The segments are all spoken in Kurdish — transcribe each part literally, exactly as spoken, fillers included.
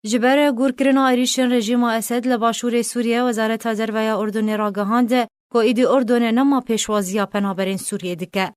Ji ber gûrkirina êrîşên rejîma Esed li başûrê Sûriyê, Wezareta Derve ya Urdunê ragihand ku êdî Urdun nema pêşwaziya penaberên Sûriyê dike.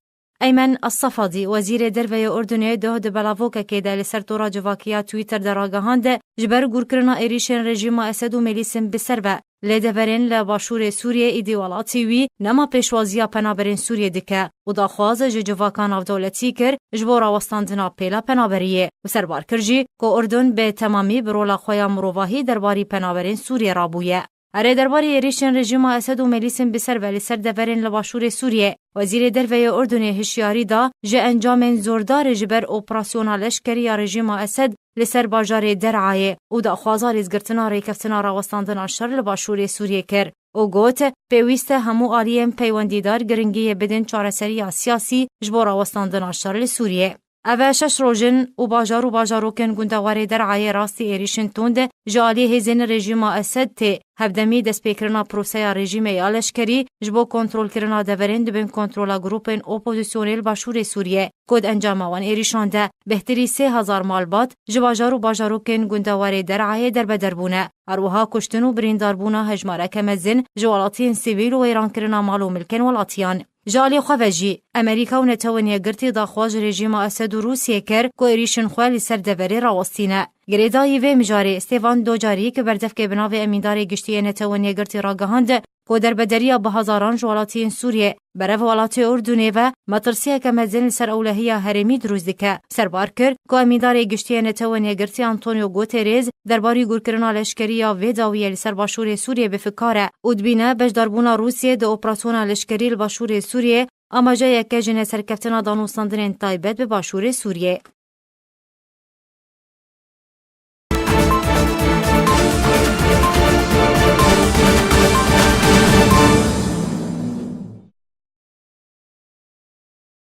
Eymen As-Safadî, Wezîrê Derve yê Urdunê, doh di belavokekê de li ser tora civakî ya Twitter de ragihand, ji ber gûrkirina êrîşên rejîma Esed û Mêlîsin bi ser ve lê deverên li başûrê Sûriyê, êdî welatî wî nema pêşwaziya penaberên Sûriyê dike û daxwaz ji civaka navdewletî kir ji bo rawestandina pêla penaberiyê û serbar kir jî ku Urdun bi temamî bi rola xwe ya mirovahî derbarî penaberên Sûriyê rabûye. Erê, derbarê êrîşên rejîma Esed û Mêlîsin bi ser ve li ser deverên li başûrê Sûriyê, Wezîrê Derve yê Urdunê hişyarî da ji encamên zordar ji ber operasyona leşkerî ya rejîma Esed li ser bajarê Der'ayê û daxwaza rêzgirtina rêkeftina rawestandina şer li başûrê Sûriyê kir û got, pêwîst e hemû aliyên peywendîdar giringiyê bidin çareseriya siyasî ji bo rawestandina şer li Sûriyê. Ev e şeş roj in û bajar û bajarokên gundewarê Der'ayê rastî êrîşin tund ji alî hêzên rejîma Esed tê. Hevdemî destpêkirina proseya rejîmê ya leşkerî ji bo kontrolkirina deverên di bin kontrola grûpên opozisyonê li başûrê Sûriyê, ku di encama wan êrîşan de bêhtirî sê hezar malbat ji bajar û bajarokên gundewarê Der'ayê derbeder bûne. Her wiha kuştin û birîndarbûna hejmareke mezin ji welatiyên sivîl û wêrankirina mal û milkên welatiyan. Ji alî xwe ve jî, Amerîka û Netewên Yekgirtî daxwaz ji rejîma Esed û Rûsiyê kir ku êrîşên xwe li ser deverê rawestîne. Girêdayî vê mijarê Stêvan Docarîk, berdevkê bi navê Emîndarê Giştî yê Netewên Yekgirtî ragihand ku derbederiya bi hezaran ji welatiyên Sûriyê berev welatê Urdunê ve metirsiyeke mezin li ser ewlehiya herêmî dirûst dike. Serbar kir ku Emîndarê Giştî yê Netewên Yekgirtî Antonio Guterres derbarî gûrkirina leşkerî ya vê dawiyê li ser başûrê Sûriyê bi fikar e û dibîne beşdarbûna Rûsiyê di operasyona leşkerî li başûrê Sûriyê amajeyeke ji neserkeftina danûstandinên taybet bi başûrê Sûriyê.